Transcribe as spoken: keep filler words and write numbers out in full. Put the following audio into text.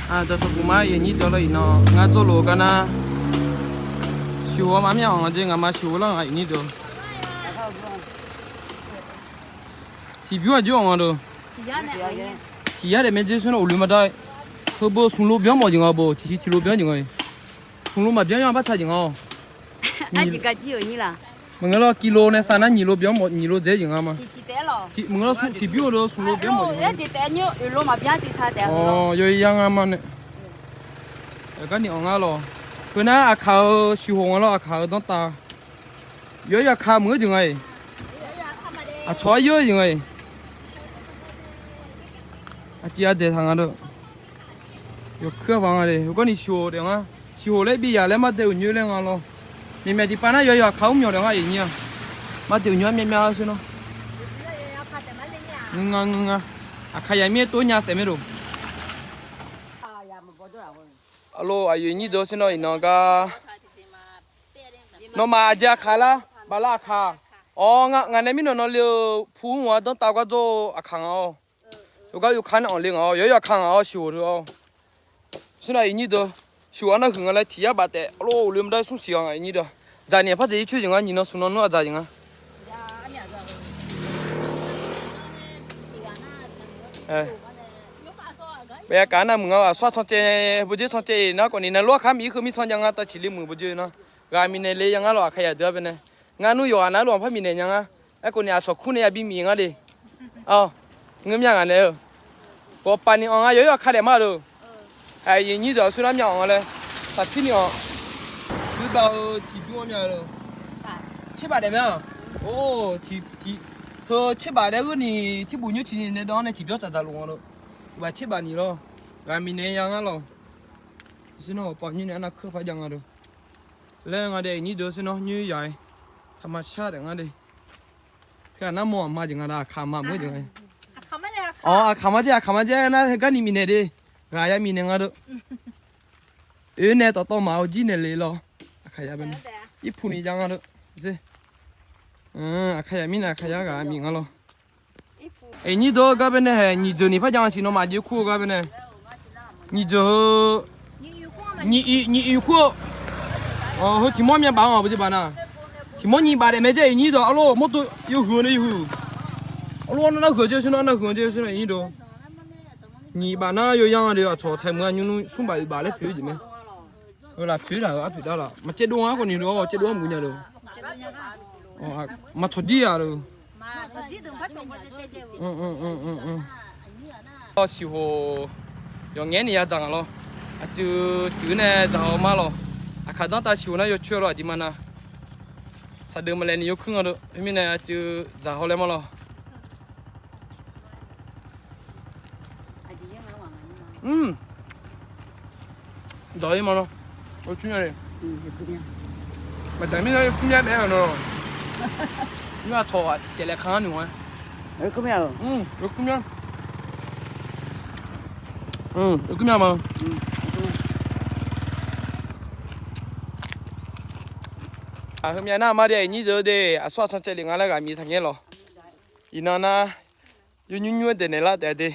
Dawqshawq puf ma, aqyuif aqnyir deuq lawr, iqnan ngar dzawrlof-eu gar nar, siqhoq-anr ma myav anq nga jeq, ngaqma siqhoq lar nga aqyuif aqnyir deuq. Tiqbymr aqjox-anr nga deuq. Tiq yar daef mae jeq, sher nar uqloe maqdar. Heubeu smq lo byanr mawf jeq nga bawq, tiqsiq tiq lo byanr jeq nga. Smq lo maqbyanr yar barca jeq nga-awq. Maqngeur lar, kilo nae sav nar nyiq lo byanr mawf, nyiq lo dzaer jeq nga ma. Maqngeur lar, tiqbymr-eu deuq smq lo byanr mawf jeq nga. Yawqha yar nga ma nae. Garni anq ngar lawq. Heu nar aqkaq-euq siqhoq nga lawr, aqkaq-euq danrtav. Yawqha yawqha aqkaq meuq-eu jeq nga-iq. Aqcawq-aer yawr-eu jeq nga-iq. Aqciv aqdaeq taq nga deuq. Yawkuir-a paq nga le, heugar ni siqhoq daef nga. Siqhoq laer bi yaq laer mardae uqnyoer laer nga lawr. Maeqmaeq tiqpav nar yawqha yawqha aqkaq mr myawq daef nga aqyuif aqnyir-a. Mardae uqnyoer-a myav myav-eu sher nar. Ngeur nga ngeur nga. Aqkaq yaq mir-aer tov nya saef maerdov. Arlor aqyuif aqnyir deuq sher nar iqnan gar. Nawmaf aqjeq aqkaq lar, baqlar aqkaq. Awr, ngaq nae mirnae nawle-eu pu mr-aq danrtav gar dzawr-eu aqkaq ngaq-awr. Yawgar yawkaq nae anqle ngaq-awr, yawqha yawqha aqkaq ngaq-awr siqhoq deuq-awr. Sher nar aqyuif aqnyir deuq, siqhoq arnav huiq nga laer tiq yar baf taef arlor uqloe maqdar smr siq-a aqyuif aqnyir deuq. Dzaqni par dzaeq-ir coer jeq nga, nyiq nan smq nan nmr aqdzaq jeq nga. Bae kaq arnav muiq nga, aqsur aqcan caev, bawjer can caev-iq nar khawf ni nae lof-aer kaq miq-ir heu mirsan jav nga tav ciqle muiq bawjer-eu nar. Ghaq miqnaeq le ya ngar lawq, aqkaq yaq deuq-a bae nae. Ngar nmr yawqghaq nar lof-anr par miqnaeq nya nga. Aerkhawf ni aqcawq kur nae yabi miq nga de. Ngeur myav ngaq naeq-eu. Ghawqpaf ni anq nga yawqha yawqha daef ma deuq. Aqyuif aqnyir deuq aqsur nar myav anq nga laer. Taqpir ni anq. Nuibav-eu tiqbymr-a myav-eu. Tserbaf daef mae-aq. Or, tiq, tiq, teu tserbaf daef-eu ni tiqbuf nyoer tiq ni nae dawv-anr nae tiqbymr tsaqdzaq luf nga lor. Uqbaf tserbaf ni lawr. Ghaq miqnaeq ya ngar lawq. Aqsur nar ghawqpaf nyoer nae arnav keuv par jav nga deuq. Laer nga de aqyuif aqnyir deuq aqsur nar nyoer yaq-aer. Taqma shar daef ngar de. Teughaq nar mawr aqma jeq nga da, aqkaq ma mawr jeq nga. Awr, aqkaq ma jeq, aqkaq ma jeq nar garni miqnaeq de. Ghaq ya miqnaeq nga deuq. Oe nae tawqtawv maq-awr jir naeq le lawr. Aqkaq ya bae nae. Irpuq ni jav nga deuq. Aqkaq ya mirnae aqkaq ya ghaq miq nga lawr. Aqyuif aqnyir deuq-eu gar bae nae haeq nyiq jeuq ni par jav nga siq nawmaf jeq kur-eu gar bae nae. Nyiq jeuq heu, nyiq, nyiq uiq kur-eu. Heu tiq mawr myav baf-anr-awq bawjer baf nar. Tiq mawr nyiq baf daef mae jaer aqyuif aqnyir deuq arlor mawrdo yawhuiq-eu nae yawhuiq. Arlor nar nar huiq-eu jeq sher nar nar huiq-eu jeq sher nar aqyuif aqnyir deuq. Nyiq baf nar yawyan de aqcawq taeq meuq-a nymr nymr smr baf uiq baf laer poeq-eu jeq mae. Heu laf poeq laf-eu arpoeq dar laf maqcaev dov-a khawf ni lor caev dov-a muiq nya de. Maqcawq dir-a de. Siqhoq yawqngaer ni yadzaq nga lawr. Aqcuiv cuiv nae dzaq haw ma lawq. Aqkaq danrtav siqhoq nar yawcoer lawr aqdirma nar. Saqdeuq maqlaeq ni yawkuir nga de. Khoermirnae aqcuiv dzaq haw laer ma lawq. Dawq-ir ma lawr. Maqdaq mirnae yawkuir mya bae-aer-euq nawr. Nymr aqcawq caevlaeq kanr nmr-a. Yawkuir mya-eu. Yawkuir mya. Yawkuir mya ma. Aqheu mya nar ma de aqnyir deuq de aqsur aqcan caevlef nga laer ghaq miq taqngaer lawq. Iqnan nar, yawnyir nymr-aer daeqnaeq lar taef de.